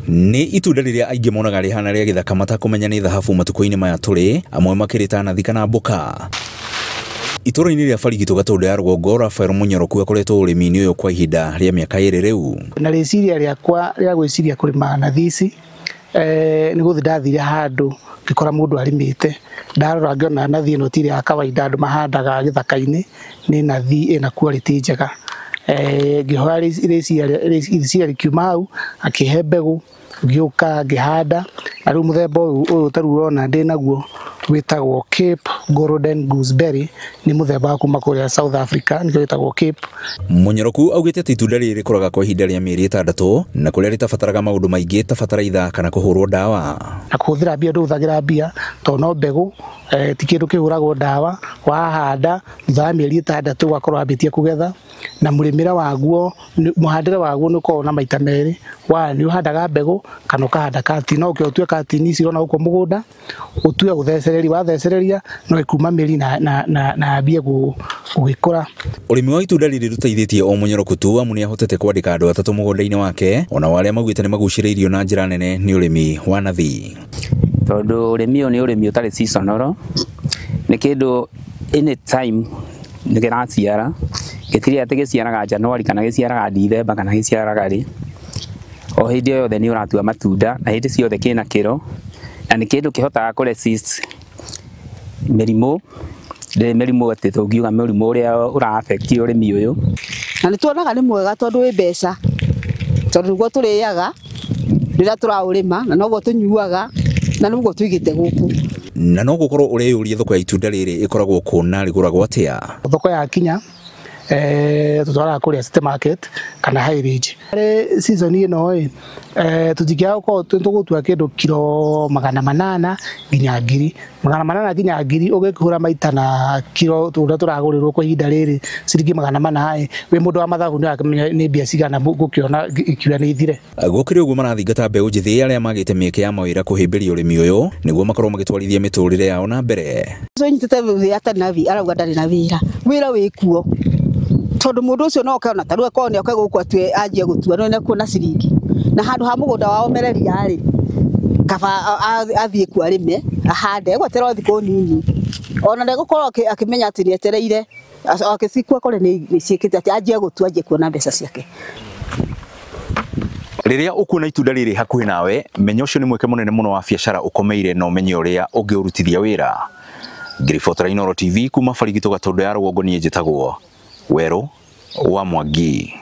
Nĩ itunda rĩrĩa aingĩ monaga rĩhana rĩa gĩthaka matakũmenya nĩ thahabu matukũ-inĩ maya tũrĩ, amwe makĩrĩta nathi kana mboka. Itũũra-inĩ rĩa Barigitũ Gatũndũ ya rũgongo, Rafael Mũnyoroku akoretwo ũrĩmi-inĩ ũyũ kwa ihinda rĩa mĩaka 2 rĩu. Na rĩciria rĩakwa rĩa gwĩciria kũrĩma nathi ici nĩ gũthiĩ ndathire handũ ngĩkora mũndũ arĩmĩte, ndarora ngĩona nathi ĩno ti ya kawaida andũ mahandaga gĩthaka-inĩ, nĩ nathi ĩna quality njega. Ngĩhoya rĩciria rĩkiuma hau, akĩhe mbegũ, ngĩũka ngĩhanda, na rĩu mũthemba ũyũ ta rĩu ũrona ndĩ naguo wĩtagwo Cape Golden Gooseberry, nĩ mũthemba wa kuma kũrĩa South Africa, nĩkĩo wĩtagwo Cape. Mũnyoroku augĩte atĩ itunda rĩrĩ rĩkũraga kwa ihinda rĩa mĩeri 6 na kũrĩa rĩtabataraga maũndũ maingĩ ta bataraitha kana kũhũrwo ndawa. Na kũhũthĩra mbia ndũhũthagĩra mbia tondũ no mbegũ, ti kĩndũ kĩhũragwo ndawa, wahanda thutha wa mĩeri 6 ũgakorwo wambĩtie kũgetha, na mũrĩmĩre waguo, mũhandĩre waguo nĩ ũkoragwo na maita merĩ, wa nĩ ũhandaga mbegũ kana ũkahanda katini, no ũkĩũtue katini ici ũrona gũkũ mũgũnda, ũtue gũthecereria, wathecereria no ĩkuma mĩri na yambie gũgĩkũra. Ũrĩmi wa itunda rĩrĩ rũteithĩtie o Mũnyoroku tu amu nĩahotete kwandĩka andũ 3 mũgũnda-inĩ wake, ona arĩa maugĩte nĩ magucĩrĩirio na njĩra nene nĩ ũrĩmi wa nathi. Tondũ ũrĩmi ũyũ nĩ ũrĩmi ũtarĩ seasonal, nĩ kĩndũ any time nĩ kĩraciara, gĩtirĩ atĩ gĩciaraga January kana gĩciaraga December kana gĩciaraga rĩ, o hĩndĩ o yothe nĩ ũratua matunda na hĩndĩ ciothe kĩna kĩro, na nĩ kĩndũ kĩhotaga kũ resist mĩrimũ, ndĩrĩ mĩrimũ atĩ tũngiuga mũrimũ ũrĩa ũra affect ũrĩmi ũyũ. Na nĩ tuonaga nĩ mwega tondũ wĩ mbeca, tondũ nĩguo tũrĩaga rĩrĩa tũraũrĩma, na noguo tũnyuaga, na nĩguo tũigĩte gũkũ. Na no gũkorwo ũreyũria thoko ya itunda rĩrĩ ĩkoragwo kũ na rĩgũragwo atĩa. Thoko ya kinya tũtwaraga kũrĩa City Market kana High Range. Harĩ season ĩno ĩ, tũtingĩaga gũkorwo tũgũtua kĩndũ kiro 800 nginya 1000, 800 nginya 1000 ũgĩkĩhũra maita na kiro ũrĩa tũragũrĩrwo kwa ihinda rĩrĩ ciringi 400 ĩ, wĩ mũndũ wa mathabu nĩ ũrakĩmenya nĩ mbia cigana gũkĩona ikiuga nĩ ithire. Gũkĩrĩ ũguo marathingata mbeũ njĩthĩ arĩa magĩte mĩeke ya mawĩra kũhĩmbĩria ũrĩmi ũyũ nĩguo makorwo magĩtwarithia mĩtũrĩre yao na mbere. Ũcio ũnyitĩte wĩra atarĩ na wĩra, arauga ndarĩ na wĩra, wĩra wĩkuo tondũ mũndũ ũcio no oke ona ta rĩu akorwo nĩ oke gũkũ atue anjie gũtua no nĩekuona ciringi, na handũ ha mũgũnda wao ũmereria rĩ, kaba athiĩ kuo arĩme ahande, egweterera o thikũ nini, ona ndegũkorwo akĩmenya atĩ nĩetereire agĩcikua akore nĩ ciĩkĩte atĩ anjie gũtua anjie kuona mbeca ciake. Rĩrĩa ũkuona itunda rĩrĩ hakuhĩ nawe, menya ũcio nĩ mweke mũnene mũno wa biacara ũkomeire na ũmenye ũrĩa ũngĩũrutithia wĩra. Ngĩribotera Inooro TV kuma Barigitũ Gatũndũ ya rũgongo, niĩ njĩtagwo Werũ wa Mwangi.